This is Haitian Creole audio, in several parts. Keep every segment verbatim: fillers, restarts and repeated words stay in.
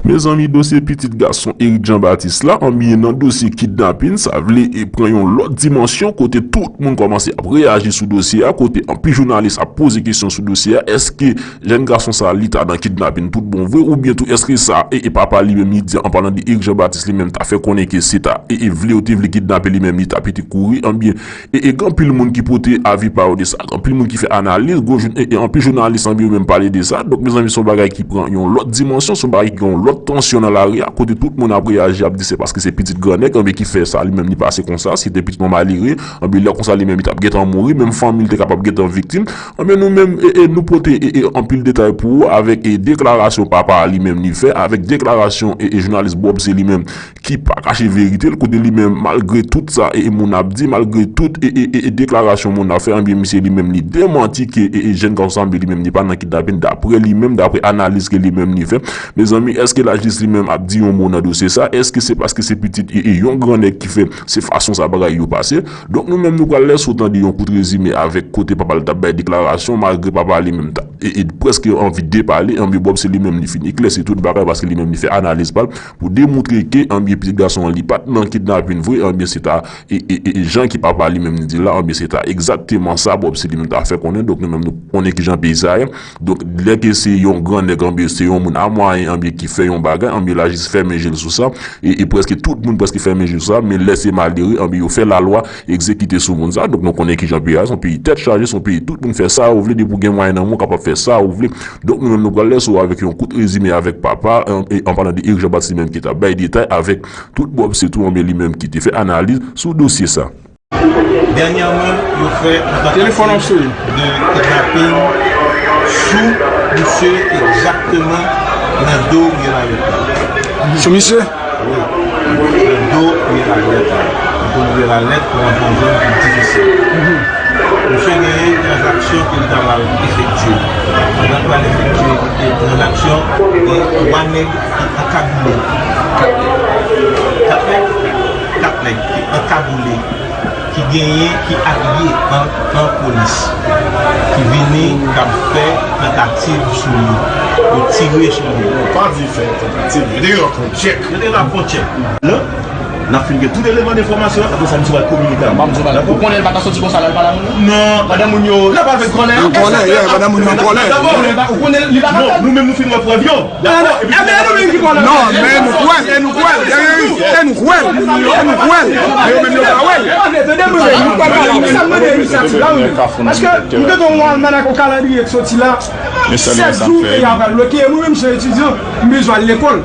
Mezanmi, dosye pitit gason Eric Jean Baptiste la, anbyen nan dosye kidnapin, sa vle e pran yon lòt dimansyon kote tout moun kòmanse ap reyaji sou dosye a, kote anpil jounalis ap poze kesyon sou dosye a, èske jèn gason sa li ta nan kidnapin tout bon vre, oubyen tou èske sa e, e papa li menm li di an palan de Eric Jean Baptiste li menm ta fè konnen ke se ta e, e vle yo te vle kidnape li menm li ta pete kouri, anbyen E, e gen anpil moun ki pote avi pa yo de sa, gen anpil moun ki fè analiz, gwo jou-, e, e anpil jounalis anbyen yo menm pale de sa. Donk, mezanmi, se yon bagay ki pran yon lòt dimansyon, se yon bagay ki gen yon lòt tansyon nan lari a, kote tout moun ap reyaji, ap di se paske se pitit gran nèg, anbyen ki fè sa, li menm li pase konsa, si se te pitit yon malere, anbyen lè konsa li menm li t ap gentan mouri, menm fanmi l te kapab gentan viktim. Anbyen nou menm, e, e nou pote, e, e anpil detay pou ou avèk, e deklarasyon papa a li menm li fè, avèk deklarasyon, e, e jounalis Bob se li menm ki pa kache verite l, kote li menm, malgre tout sa e, e moun ap di, malgre tout e, e, e, e deklarasyon moun ap fè, anbyen misye li menm li demanti ke e, e jèn gason sa anbyen li menm li pa nan kidnapin, daprè li menm, daprè analiz ke li menm li fè. Mezanmi, èske lajistis li menm ap di yon mo nan dosye sa? Èske se paske se pitit e, e yon gran nèg ki fè se fason sa bagay yo pase? Donk nou menm nou pral lèse w tande yon kout rezime avèk kote papa l t ap bay deklarasyon, malgre papa li menm t ap e, e prèske anvi depale, anbyen Bob se li menm li fin eklèsi tout bagay paske li menm li fè analiz pa l pou demontre ke, anbyen pitit gason an li pa t nan kidnapin vre, anbyen se ta e, e, e, e jan ki papa li menm li di la, anbyen se ta egzakteman sa Bob se li menm ta fè konnen, donk nou menm nou konnen kijan peyi sa ye. Donk lè ke se yon gran nèg, anbyen se yon moun a mwayen, anbyen ki fè yon bagay, anbyen lajistis fèmen je l sou sa, e, e prèske tout moun prèske fèmen je l sou sa, men lè se malere, anbyen yo fè lalwa egzekite sou moun sa. Donk nou konnen kijan peyi a, se yon peyi tèt chaje, se yon peyi tout moun fè sa yo vle, depi w gen mwayen nan men w, w kapab fè sa ou vle. Donk nou menm nou pral lèse w avèk yon kout rezime avèk papa, an, e, an palan de Eric Jean Baptiste li menm ki t ap bay detay avèk tout Bob se tou anbyen li menm ki te fè analiz sou dosye sa. Dènyèman, yo fè yon tantativ de kidnapin sou misye egzakteman nan do Rivyè Lalèt la. Sou misye? Wi. Nan do Rivyè Lalèt la. Nan do Rivyè Lalèt, nan yon zòn ki difisil. Misye genyen tranzaksyon ke li ta pral efektye. Pandan l pral efektye tranzaksyon, gen twa nèg ki ankagoule. Kat nèg? Kat nèg? Kat nèg ki ankagoule, ki genyen, ki abiye an, an polis, ki vini, k ap fè tantativ sou li. Yo tire sou li. Pa di fè tantativ. Yo te gen yon tchèk. Yo te gen yon tchèk. Non? N ap fin gen tout eleman enfòmasyon an, apre sa, misye pral kominike avè w. Dakò? Ou konnen l pa ta soti konsa lè l pale a moun yo? Non. Pandan moun yo, l ap avèk kòlè. Ou konnen, yeah, pandan moun yo an kòlè. Ou konnen li pa ta... Non, nou menm nou fin wè prèv yo. Dakò? Epi... Non, men nou kwè, e nou kwè, e nou kwè, e nou kwè, e nou kwè, men yo menm yo pa wè l. Paske nou te gen yon almanak, yon kalandriye ki soti la, sèt jou peyi a pral bloke, e mwen menm se yon etidyan, m bezwen al lekòl.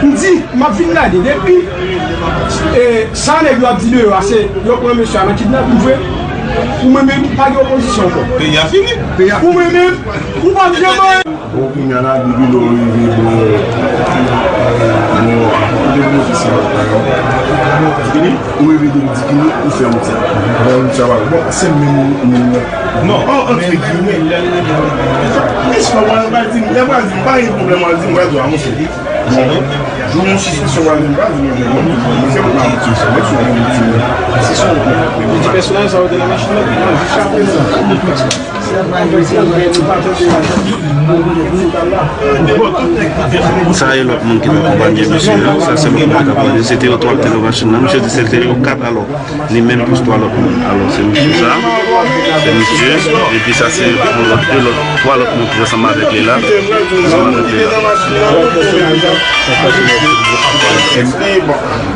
M di, m ap vin gade, depi, e, sa nèg yo ap di deyò a, se yo pran mesye a nan kidnapin vre, ou menm menm pa gen opozisyon ankò. Peyi a fini. Ou menm menm, ou p ap janm anyen. Bon, kounye a la, depi lè w rive bò, bò, kote bò ofisye a, ou rive depi Dikini, ou fè wout sa. Fè wout sa, bon, se menm moun nan. Non, an, antre giyimè. Èske w al di m, lè w al di m, pa gen pwoblèm, w al di m, w al di w, a, monchè. Bon, jou yon sispesyon, w al di m, w al di m, se yon pèsonaj sa yo te nan machin nan, non, jiskaprezan. Sa e lòt moun ki t akonpanye misye a. Sa se lòt moun ki t akonpanye. Se te yo twa ki te nan machin nan. Misye di se te yo kat alò. Ni menm plis twa lòt moun. Alò, se misye sa. Se misye. Epi sa se yon lòt, de lòt, twa lòt moun ki ansanm avèk li la. Ansanm avèk li la.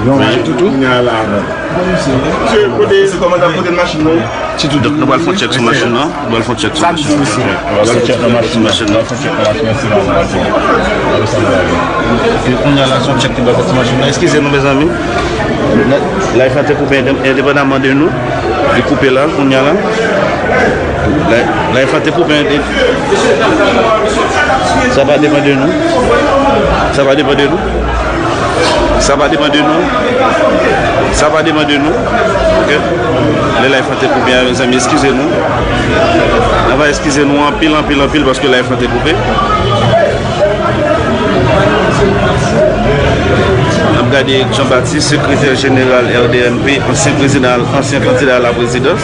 Yon toutou. Misye, kote, se kòmandan kote machin nan? Donk, nou pral fè yon tchèk sou machin nan. Nou pral fè yon tchèk sou machin nan. Nou pral fè yon tchèk sou machin nan. Kounye a la, se yon tchèk ki pral fèt sou machin nan. Eskize nou, mezanmi. Live lan te koupe, endepandaman de nou. Li koupe la, kounye a la. Live lan te koupe, ende-, sa pa depann de nou. Sa pa depann de nou. Sa pa depann de nou. Sa pa depann de nou. Ok? Lè live lan te koupe a, mezanmi, eskize nou. Ann eskize nou anpil, anpil, anpil, paske live lan te koupe. N ap gade Jean Baptiste, sekretè jeneral R D M P, ansyen prezidan, ansyen kandida a la prezidans.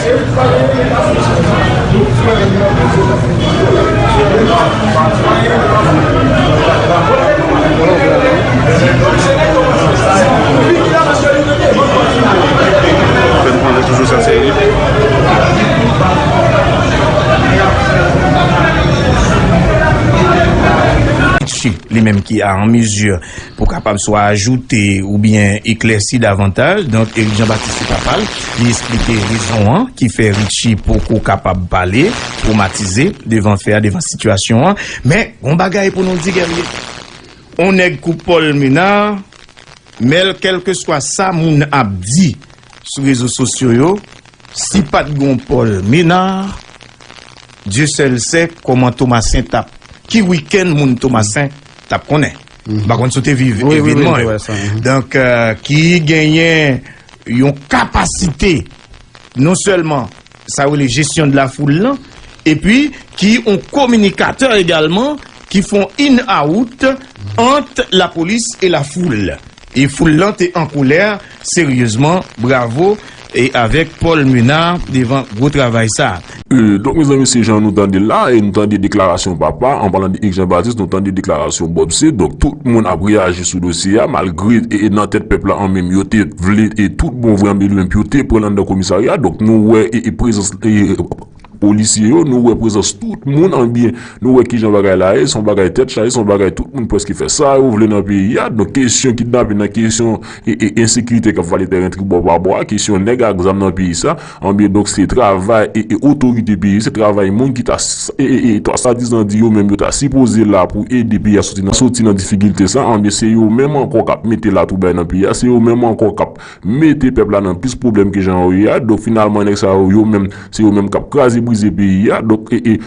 Fè n pran toujou sa serye. Li menm ki a an mezi pou kapab swa ajoute oubyen eklèsi davantaj. Donk, Eric Jean Baptiste se papa l, li esplike rezon an ki fè Richie poko kapab pale, pou matize devan fè a, devan sitiyasyon an. Men, gon bagay pou nou di, Guerrier. On nèg kou Paul Menard, men kèlkeswa sa moun ap di sou rezo sosyo yo, si pa t gon Paul Menard, Dieu seul sait kòman Tomasen t ap, ki wikenn moun Tomasen t ap konnen. M pa konn si w te viv evènman yo. Donk, euh, ki genyen yon kapasite non sèlman sa yo rele jesyon de la foul lan, epi ki yon kominikatè egalman ki fè yon in a wout ant lapolis e lafoul. E foul lan te an kolè, seryezman, bravo, e avèk Paul Menard devan gwo travay sa. E, donk, mezanmi, se jan nou tande l la, e nou tande deklarasyon papa, an palan de Eric Jean Baptiste, nou tande deklarasyon Bob C. Donk, tout moun ap reyaji sou dosye a, malgre, e, e nan tèt pèp la, an menm, yo te vle, e tout bon vre, an menm, yo te pran l anndan komisarya. Donk, nou wè, e, e prezans, e, polisye yo, nou wè prezans tout moun, anbyen, nou wè kijan bagay la ye, se yon bagay tèt chaje, se yon bagay tout moun prèske fè sa yo vle nan peyi a. Donk, kesyon kidnapin nan, kesyon e, e, ensekirite k ap vale tèren tribò pa bò a, kesyon nèg ak zam nan peyi sa, anbyen, donk, se travay, e, e, otorite peyi, se travay moun ki ta s-, e, e, e, ta swadizan di yo menm yo ta sipoze la pou ede peyi a soti nan, soti nan difikilte sa, anbyen, se yo menm ankò k ap mete latwoublay nan peyi a, se yo menm ankò k ap mete pèp la nan plis pwoblèm ke jan yo ye a. Donk, finalman, nèg sa yo, yo menm, se yo menm k ap kraze brize peyi a. Donk, e, e,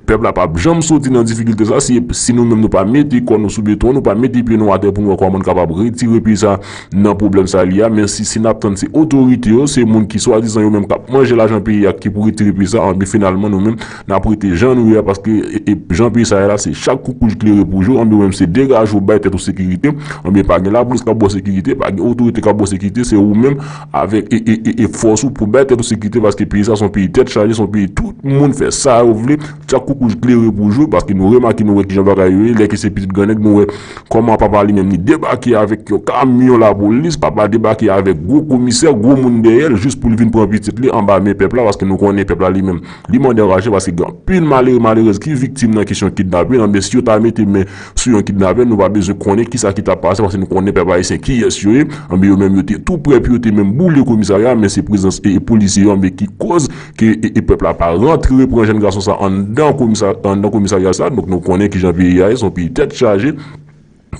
pèp la p ap janm soti nan difikilte sa si, si nou menm nou pa mete kò nou sou beton, nou pa mete pye nou atè pou nou wè kòman n kapab retire peyi sa nan pwoblèm sa li a. Men si, si n ap tann se otorite yo, se moun ki swadizan yo menm k ap manje lajan peyi a ki pou retire peyi sa, anben finalman nou menm n ap rete jan nou ye a, paske, e, e, jan peyi sa ye la, se chak koukouj klere pou jou, anben ou menm se degaje w bay tèt ou sekirite, anben pa gen lapolis k ap ba w sekirite, pa gen otorite k ap ba w sekirite, se ou menm avèk, e, e, e, e fòs ou pou bay tèt ou sekirite, paske peyi sa se yon peyi tèt chaje, se yon peyi tout moun fè sa yo vle, chak koukouj klere pou jou, paske nou remake, nou wè kijan bagay yo ye, lè ke se pitit gran nèg, nou wè kòman papa li menm li debake avèk yon kamyon lapolis, papa debake avèk gwo komisè, gwo moun dèyè l, jis pou l vin pran pitit li anba men pèp la, paske nou konnen pèp la li menm, li mande anraje, paske gen anpil malere, malerèz ki viktim nan kesyon kidnapin, anben si yo ta mete men sou yon kidnapè, nou pa bezwen konnen kisa ki t ap pase, paske nou konnen pèp ayisyen kiyès yo ye. Anben yo menm yo te tou prè pou yo te menm boule komisarya, men se prezans e, e polisye yo, anben ki koz ke e, e pèp la pa rantre pran jèn gason sa anndan komisa-, anndan komisarya sa. Donk nou konnen kijan peyi a ye, se yon peyi tèt chaje.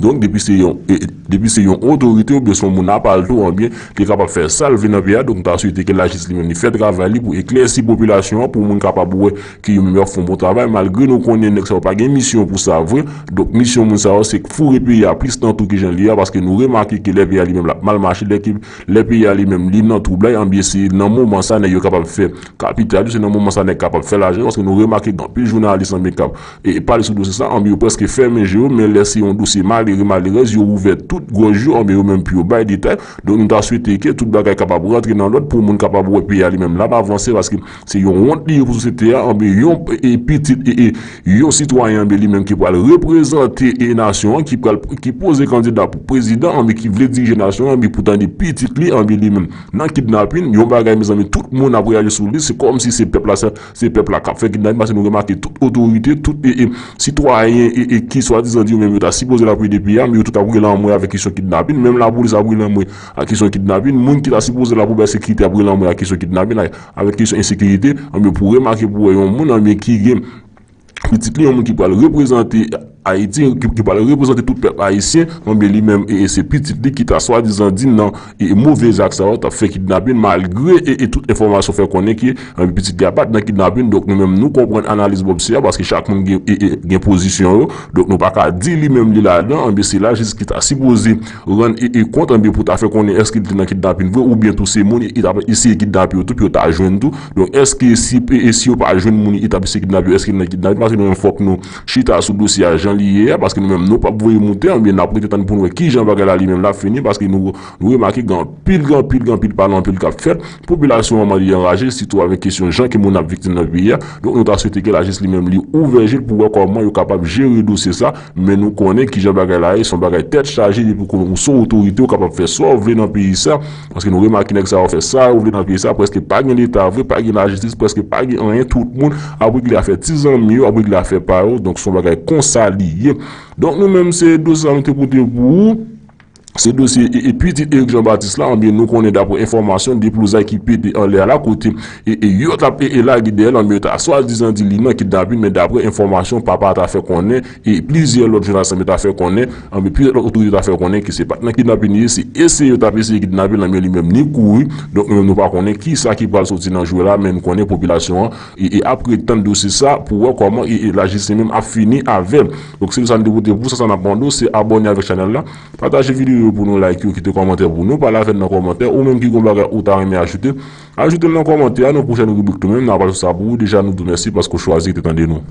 Donk depi se yon, e, e, depi se yon otorite oubyen se yon moun apa l tou, anben li kapab fè sa l vle nan peyi a. Donk nou ta swete ke lajistis li menm li fè travay li pou eklèsi popilasyon an, pou moun kapab wè ke yo menm y ap fè yon bon travay, malgre nou konnen nèg sa yo pa gen misyon pou sa vre. Donk, misyon moun sa yo, se foure peyi a plis nan twou ki jan li ye a, paske nou remake ke lè peyi a li menm l ap mal mache, lè ke, lè peyi a li menm li nan twoublay, anbyen se nan moman sa nèg yo kapab fè kapital yo, se nan moman sa nèg kapab fè lajan yo, paske nou remake gen anpil jounalis anbyen k ap, e, pale sou dosye sa, anbyen yo prèske fèmen je yo, men lè se yon dosye malere, malerèz, yo ouvè tout gòj yo, anbyen yo menm pou yo bay detay. Donk, nou ta swete ke tout bagay kapab rantre nan lòd pou moun kapab wè peyi a li menm l ap avanse, paske se yon wont li ye pou sosyete a, anben yon, e, pitit, e, e, yon sitwayen, anben li menm ki pral reprezante, e, nasyon an, ki pral, ki poze kandida pou prezidan, anben ki vle dirije nasyon an, anben pou tande pitit li, anben li menm nan kidnapin, yon bagay, mezanmi, tout moun ap reyaji sou li, se kòmsi se pèp la, se, se pèp la k ap fè kidnapin, paske nou remake tout otorite, tout, e, e, sitwayen, e, e, ki swadizan di yo menm yo ta sipoze la pou ede peyi a, men yo tout ap rele anmwe avèk kesyon kidnapin, menm lapolis ap rele anmwe ak kesyon kidnapin, moun ki ta sipoze la pou bay sekirite ap rele anmwe ak kesyon kidnapin, avèk kesyon ensekirite, anben pou remake pou wè yon moun, anben ki gen pitit li, yon moun ki pral reprezante Ayiti, ki, ki pral reprezante tout pèp ayisyen, anben li menm, e, e se pitit li ki ta swadizan di nan, e, e move zak sa yo, t ap fè kidnapin, malgre, e, e tout enfòmasyon fè konnen ke, anben pitit li a pa t nan kidnapin. Donk nou menm nou konprann analiz Bob C a, paske chak moun gen, e, e, gen pozisyon yo. Donk nou pa ka di li menm li ladan, anben se lajistis ki ta sipoze rann, e, e kont, anben pou ta fè konnen èske li te nan kidnapin vre, oubyen tou se moun, e, t ap eseye kidnape yo tou, pou yo ta jwenn tou. Donk, èske si, e, e si yo pa jwenn moun, e, t ap eseye kidnape yo, èske li nan kidnapin? Paske nou menm fòk nou chita sou dosye a, jan li ye a, paske nou menm nou p ap voye moute, ebyen n ap rete tann pou n wè kijan bagay la li menm l ap fini, paske nou, nou remake gen anpil, gen anpil, gen anpil pale, anpil k ap fèt. Popilasyon an mande anraje, sitou avèk kesyon jan ke moun ap viktim nan peyi a. Donk nou ta swete ke lajistis li menm li ouvè je l pou wè kòman yo kapab jere dosye sa, men nou konnen kijan bagay la ye, se yon bagay tèt chaje, depi w se otorite, ou kapab fè sa w vle nan peyi sa, paske nou remake nèg sa yo fè sa yo vle nan peyi sa, prèske pa gen leta vre, pa gen lajistis, prèske pa gen anyen, tout moun ap regle afè ti zanmi yo, ap regle afè pa yo, donk se yon bagay konsa li ye. Donk nou menm se dosye sa nou te pote pou ou. Se dosye e, e pitit Eric Jean Baptiste la, ebyen nou konnen daprè enfòmasyon deplozay ki pete anlè a la kote e, e yo t ap e, e lage dèyè l, ebyen yo ta swadizan di li nan kidnapin, men daprè enfòmasyon papa a ta fè konnen e plizyè lòt jounalis la ta fè konnen, ebyen plizyè lòt otorite ta fè konnen ke se pa t nan kidnapin li ye, se eseye yo t ap eseye kidnape l, ebyen li menm li kouri. Donk nou menm nou pa konnen kisa ki pral soti nan jwe la, men nou konnen popilasyon an e, e ap ret tann dosye sa pou wè kòman e, e lajistis li menm ap fini avè l. Donk se sa nou te pote pou sa, sa n ap mande w se abòne avèk chanèl la. Pataje videyo yo pou nou, like yo, kite kòmantè pou nou, pale avè n nan kòmantè, ou menm ki gon bagay ou ta renmen ajoute, ajoute l nan kòmantè a, nan pwochèn ribrik nou menm, n a pral sou sa pou ou, deja nou di w mèsi paske w chwazi rete tande nou.